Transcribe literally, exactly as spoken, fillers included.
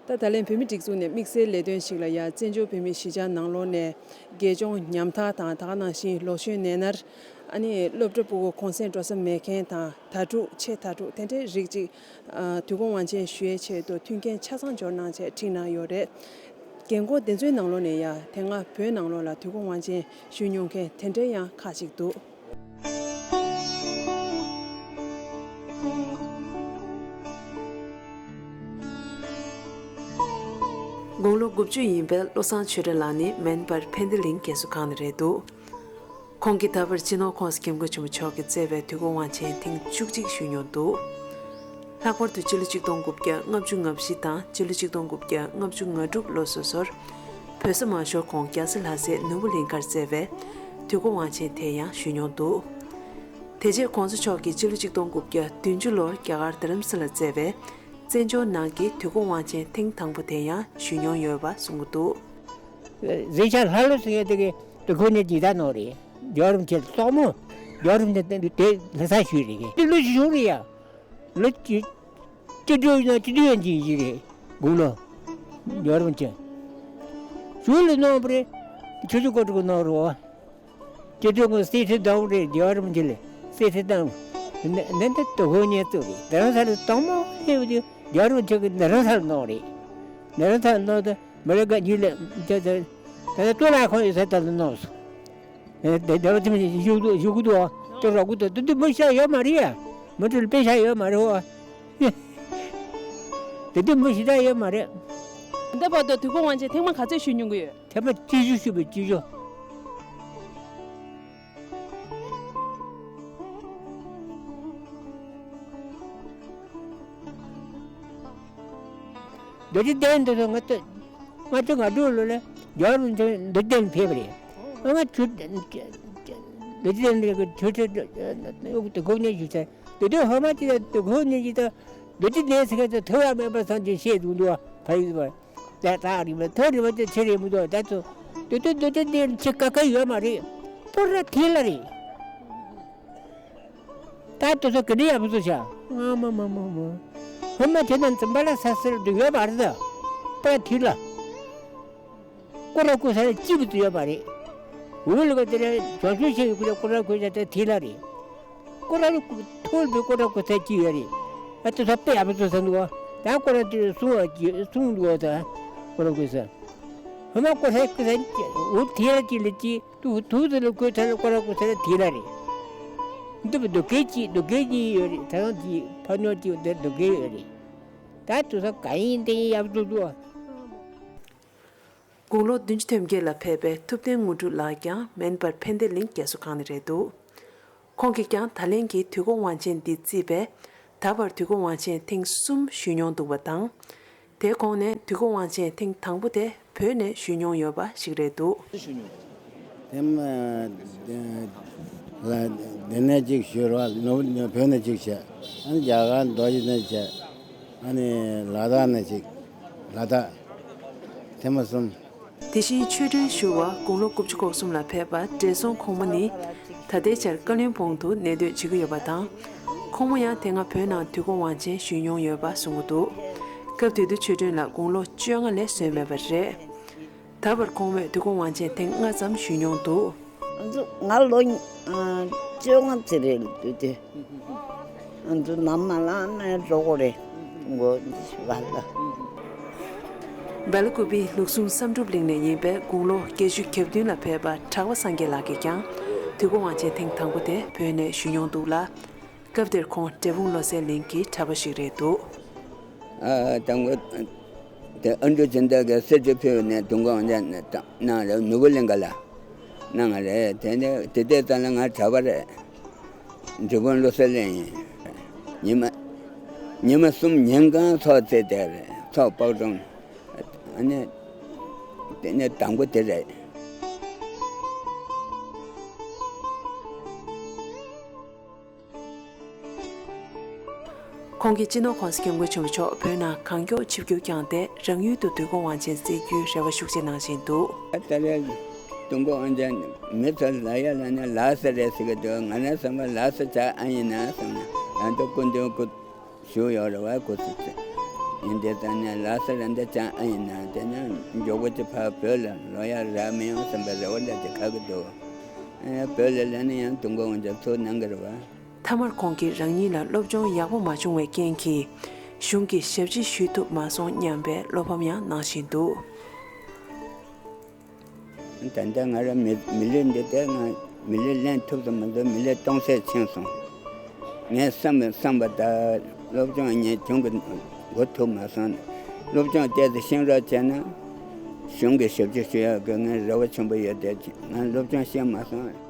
ད་ད་ལན་བོད་མིའི་སྒྲིག་འཛུགས་ནས་དམིགས་བསལ་ལས་དོན་ཞིག་ལ་ཡ་བཙན་བྱོལ་བོད་མིའི་གཞིས་ཆགས་ནང་ལོགས་ནས་དགེ་སྦྱོང་ཉམ་ཐག་དང་། ད་ག་ནང་བཞིན་ལོ་གཞོན་ནད་མནར། ཨ་ནི་སློབ་གྲྭ་ཕྲུ་གུ་གུང་སེང་འགྲོ་ས་མེད་མཁན་དང་། དྭ་ཕྲུག་ཆེས་དྭ་ཕྲུག་དེ་འདྲའི་རིགས་ཅིག་ཨ་དུས་འཁོར་དབང་ཆེན་ཞུ་ཡའི་ཆེད་དུ་མཐུན་རྐྱེན་ཆ་ཚང་འབྱོར་གནང་བྱས་ཁྲིད་གནང་ཡོད་རེད། རྒན་འཁོགས་དེ་ཚོའི་ནང་ལོགས་ནས་ཡ་དེ་སྔ་བོད་ནང་ལོགས་ལ་དུས་འཁོར་དབང་ཆེན་ཞུ་མྱོང་མཁན་དེ་འདྲའི་ཡང་ཁག་ཅིག་འདུག། དགུང་ལོ་དགུ་བཅུ་ཡིན་པའི་བློ་བཟང་ཆོས་སྒྲོན་ལགས་ནི་མོན་པར་ཕན་བདེ་གླིང་རྒས་གསོ་ཁང་ནས་རེད་འདུག། ཁོང་གིས་ད་བར་སྤྱི་ནོར་༸གོང་ས་༸སྐྱབས་མགོན་ཆེན་པོ་མཆོག་གིས་བསྩལ་བའི་དུས་འཁོར་དབང་ཆེན་ཐེངས་བཅུ་གཅིག་ཞུས་མྱོང་འདུག། ལྷག་པར་དུ་སྤྱི་ལོ་ཆིག་སྟོང་དགུ་བརྒྱ་ལྔ་བཅུ་ང་བཞི་དང་སྤྱི་ལོ་ཆིག་སྟོང་དགུ་བརྒྱ་ལྔ་བཅུ་ང་དྲུག་ལོ་སོ་སོར་བོད་ས་མ་ཤོར་གོང་རྒྱལ་ས་ལྷ་སའི་ནོར་བུ་གླིང་ཁར་བསྩལ་བའི་དུས་འཁོར་དབང་ཆེན་དེ་ཡང་ཞུས་མྱོང་འདུག། དེ་རྗེས་༸གོང་ས་མཆོག་གིས་སྤྱི་ལོ་ཆིག་སྟོང་དགུ་བརྒྱ་བདུན་ཅུ་ལོར་རྒྱ་གར་རྡ་རམ་ས་ལར་བསྩལ་བའི་བཙན་བྱོལ་ནང་གི་དུས་འཁོར་དབང་ཆེན་ཐེངས་དང་པོ་དེ་ཡང་ཞུས་མྱོང་ཡོད་པ་གསུང་གི་འདུག། གཟིགས་ཤག་ལྷ་ལོ་ཟེར་མཁན་དེ་གི་དུས་འཁོར་ནས་ཇི་ལྟར་གནང་རེད། རྒྱལ་བ་རིན་པོ་ཆེ་སོག་མོ། རྒྱལ་བ་རིན་པོ་ཆེ་དེ་ལྷ་ས་ཞུས་རེད་གི། དེ་ལོ་ཞིག་བྱུང་རེད་ཡ། ལོ་གཅིག་སྤྱི་འགྲོ་ཡིན་ན་སྤྱི་འགྲོ་ཡང་གཅིག་ཡིན་རེད། དགུང་ལོ། རྒྱལ་བ་རིན་པོ་ཆེ། ཞུ་ལ་གནང་བ་རེད། ཆུ་ཆུ་ཀོ་ཀྲུ་གནང་རོགས། སྤྱི་འགྲོ་ངོ་སྲིད་ཁྲི་དང་རེད། རྒྱལ་བ་རིན་པོ་ཆེ་ལ་སྲིད་ཁྲི་དང་། ནན་ནན་དུ་དུ་ཧོ་ཉེ་ཚོ་རེད། རྡ་རམ་ས་ལ་དང་མོ་ཧེ་བ་དུ་རྒྱལ་བ་རིན་པོ་ཆེ་གི་རྡ་རམ་ས་ལ་གནང་རེད། རྡ་རམ་ས་ལ་གནང་དུ་མི་རེ་ག་གཉིས་ལ་ད་ད་ད་ད་ལྟ་ལ་ཁོང་ཡོད་ས་ད་ལ་གནང་སོང་། དེ་དེ་བ་དེ་མི་བཞུགས་འདུག་བཞུགས་འདུག་ཨ། དེ་རོགས་ཀུ་དེ་དེ་དེ་མི་ཤ་ཡོད་མ་རེད་ཡ། མི་དྲུག་དཔེ་ཤ་ཡོད་མ་རེད་ཨོ། དེ་དེ་མི་ཤི་ད་ཡོད་མ་རེད། ད་བར་དུ་དུས་འཁོར་དབང་ཆེན་ཐེངས་མ་ག་ཚོད་ཞུ་མྱོང་གི་ཡོད། ཐེངས་མ་བཅུ་བཞི་ཞུ་བའི་བཅུ་བཞི། རྡོ་རྗེ་གདན་འདི་ཚོ་ང་ཚོ་ལྔ་བཅུ་ང་དྲུག་ལོ་ལ་རྒྱལ་བ་རིན་པོ་ཆེ་རྡོ་རྗེ་གདན་ཕེབས་པ་རེད། ང་ཆུ་རྡོ་རྗེ་གདན་འདི་གི་ཆུ་ཆུ་དེ་གོ་ནས་ཞུ་ཚར། དེ་དུས་ཧོ་མ་ཅི་ལ་དེ་གོ་ནས་ཞུ་ཚར། རྡོ་རྗེ་གདན་ཟེར་མཁན་ཚོ་ཐུབ་ཡ་མེད་པ་བསམ་གྱི་ཤེས་འདུག་འདུག་བ་ཕ་ཡུལ་བ། ད་ད་རིང་བ་ཐོ་རིང་བ་དེ་ཆེ་རེད་མི་འདུག་ད་ཚོ། དེ་དུས་རྡོ་རྗེ་གདན་ཆེ་ཀ་ཀ་ཡོད་མ་རེད། པོ་ར་ཐེ་ལ་རེད། ད་དེ་ཚོ་ག་འདྲ་ཡག་པོ་བཟོ་བྱ། ཨ་མ་མ་མ་མ། ཧོ་མ་ཁྱེད་རྣམས་ཙམ་པ་ལ་ས་སེར་དུ་ཡོད་པ་རེད་ད། པ་ཐིག་ལ། ཀོ་ར་ཀོ་ས་ལ་སྐྱིད་པོ་དུ་ཡོད་པ་རེད། འུ་ལུ་ག་དེ་རེད་བྱང་ཆུབ་ཤེས་ཡོད་ཀུ་ལ་ཀོ་ར་ཀོ་ས་ད་ཐིག་ལ་རེད། ཀོ་ར་ལུ་ཐོལ་པའི་ཀོ་ར་ཀོ་ས་སྐྱིད་ཡོད་རེད། ཨ་དེ་ཚོ་དཔེ་ཡག་པོ་བཟོ་ས་འདུག་བ། ད་ཀོ་ར་དེ་སྲུང་བ་སྐྱིད་སྲུང་འདུག་བ་ད། ཀོ་ར་ཀོ་ས། ཧོ་མ་ཀོ་ས་ཀོ་ས་འུ་ཐིག་ལ་སྐྱིད་ལ་སྐྱིད། དུ་དུ་དུ་ལ་ཁོའི་ཐ་ལ་ཀོ་ར་ཀོ་ས་ལ་དེ་ལ་རེད། འདི་བ་རྡོ་སྐས་ཀྱི་རྡོ་སྐས་ཀྱི་ཡོད་རེད། ད་རང་གི་ཕ་ནོར་གྱི་འདི་རྡོ་སྐས་ཡོད་རེད། ད་དུ་ས་ག་ཡིན་དེ་ཡིན་ཡག་པོ་འདུག་འདུག་དགུང་ལོ་བདུན་ཅུ་ཐམ་བརྒྱད་ལ་ཕེབས་པའི་ཐུབ་བསྟན་དངོས་གྲུབ་ལགས་ཀྱང་མོན་པར་ཕན་བདེ་གླིང་རྒས་གསོ་ཁང་ནས་རེད་འདུག། ཁོང་གིས་ཀྱང་ད་ལན་གྱི་དུས་འཁོར་དབང་ཆེན་འདི་བརྩིས་པས་ད་བར་དུས་འཁོར་དབང་ཆེན་ཐེངས་གསུམ་ཞུས་མྱོང་འདུག་པ་དང་། དེའི་གོང་ནས་དུས་འཁོར་དབང་ཆེན་ཐེངས་དང་པོ་དེ་བོད་ནས་ཞུས་མྱོང་ཡོད་པ་ཞིག་རེད་འདུག། དེ་མ་ལ་འདི་ནས་གཅིག་ཞུ་རོགས། ནུབ་བོད་ནས་གཅིག་བྱས། ཨ་ནི་རྒྱ་གར་རྡོ་རྗེ་གདན་བྱས། ཨ་ནི་ལ་དྭགས་ནས་གཅིག། ལ་དྭགས། དེ་མ་གསུམ། དེ་བཞིན་ཆོས་སྒྲོན་ཞུ་བ་དགུང་ལོ་དགུ་བཅུ་གོ་གསུམ་ལ་ཕེབས་པ་བགྲེས་སོང་གོང་མ་ནི་ད་ལྟའི་ཆར་ཀ་བློན་སྦུག་ཏུ་གནས་སྡོད་བྱེད་ཀྱི་ཡོད་པ་དང་། ཁོང་མོ་ཡང་དེ་སྔ་བོད་ནང་དུས་འཁོར་དབང་ཆེན་ཞུས་མྱོང་ཡོད་པ་གསུང་གི་འདུག། སྐབས་དེ་དུས་ཆོས་སྒྲོན་ལ་དགུང་ལོ་བཅོ་ལྔ་ལས་སོན་མེད་པ་རེད། ད་བར་ཁོང་མོས་དུས་འཁོར་དབང་ཆེན་ཐེངས་ལྔ་ཙམ་ཞུས་མྱོང་འདུག། ང་ཚོ་ང་ལོ་ཨ་བཅོ་ལྔ་ཙམ་རེད་དུས་དེ། ང་ཚོ་ནམ་མ་ལངས་ནས་འགྲོ་དགོས་རེད། མགོ་ཞི་བ་ལ། སྦེལ་ཀོབ་པི་ལུགས་ཟུང་བསམ་གྲུབ་གླིང་ནས་ཡིན་པའི་དགུང་ལོ་བརྒྱད་ཅུ་གྱ་བདུན་ལ་ཕེབས་པ་གྲགས་པ་སངས་རྒྱས་ལགས་ཀྱིས་ཀྱང་དུས་འཁོར་དབང་ཆེན་ཐེངས་དང་པོ་དེ་བོད་ནས་ཞུས་མྱོང་འདུག་ལ། སྐབས་དེར་ཁོང་འབྲས་སྤུངས་བློ་གསལ་གླིང་གི་གྲྭ་པ་ཞིག་རེད་འདུག། ཨ་དང་པོ་དེ་ཨ་འབྲུག་སྦྱིན་བདག་གིས་གསེར་ཁྲི་ཕུལ་ནས་དུས་འཁོར་དབང་ཆེན་གནང་རེད། ནོར་བུ་གླིང་ག་ལ་གནང་བ་རེད། དེ་ནས་དེ་དུས་ཙམ་ལ་ང་གྲྭ་པ་རེད། འབྲས་སྤུངས་བློ་གསལ་གླིང་ཡིན། ཉི་མ་ཉི་མ་གསུམ་ཉིན་གང་ཚོགས་བཙལ་བསྡད་རེད། ཚོགས་དཔག་སྒྲུབ། ཨ་ནི་དེ་ནས་དང་པོ་དེ་རེད། ཁོང་གིས་སྤྱི་ནོར་༸གོང་ས་༸སྐྱབས་མགོན་ཆེན་པོ་མཆོག་བོད་ནང་གང་མགྱོགས་ཆིབས་བསྒྱུར་བསྐྱངས་ཏེ་རང་ཡུལ་དུ་དུས་འཁོར་དབང་ཆེན་བསྩལ་རྒྱུའི་རེ་བ་ཤུགས་ཆེ་གནང་བཞིན་འདུག། ད་ལན་དུས་འཁོར་དབང་ཆེན་མི་ཚོ་ལ་ཡ་ལ་ནི་ལགས་སེ་རེད་ཟེར་གི་འདུག། ང་རང་བསམ་པ་ལགས་སེ་ཆགས་ཨ་ཡིན་ན་བསམ་ན་ང་ཚོ་སྐུ་མདུན་སྐུ་བཞུགས་ཡོད་རེད་བ། སྐུ་ཚེ་ཚེ་ ཡིན་དེ་ཙང་ནས་ལ་སར་འདི་ཅང་ཨ་ཡིན་ན་དེ་ནས་མགྱོགས་པོ་ཅིག་ཕར་བོད་ལ་ལོག་ཡ་རག་མི་ཡོང་བསམ་པའི་རེ་བ་འདྲ་ཅིག་ཁ་གི་འདུག་ཨེ་བོད་ལ་སླེབས་ན་ཡང་དུས་འགོར་འོང་ཅིག་ཚུར་གནང་གི་རེད་བ། མཐའ་མར་ཁོང་གིས་རང་ཉིད་ལ་སློབ་སྦྱོང་ཡག་པོ་མ་བྱུང་བའི་རྐྱེན་གྱིས་གཞུང་གི་ཞབས་ཕྱི་ཞུ་ཐུབ་མ་སོང་སྙམ་པའི་བློ་ཕམ་ཡང་གནང་བཞིན་འདུག་ད་ལྟ་ང་རང་མི་མི་ལུས་འདི་ལྟར་ང་མི་ལུས་ལེན་ཐུབ་ཙམ་མ་གཏོགས་མི་ལུས་སྟོང་ཟད་ཕྱིན་སོང་། ངས་བསམ་བསམ་པ་ལྟར་སློབ་སྦྱོང་ངས་གྱོང་གི་འགོ་ཐུག་མ་སོང་། སློབ་སྦྱོང་བལྟས་ཏེ་ཤེས་རོགས་བྱས་ན་གཞུང་གི་ཞབས་ཕྱི་ཞུ་ཡག་གི་ངས་རེ་བ་ཆེན་པོ་ཡོད་དེ། ང་སློབ་སྦྱོང་ཤེས་མ་སོང་།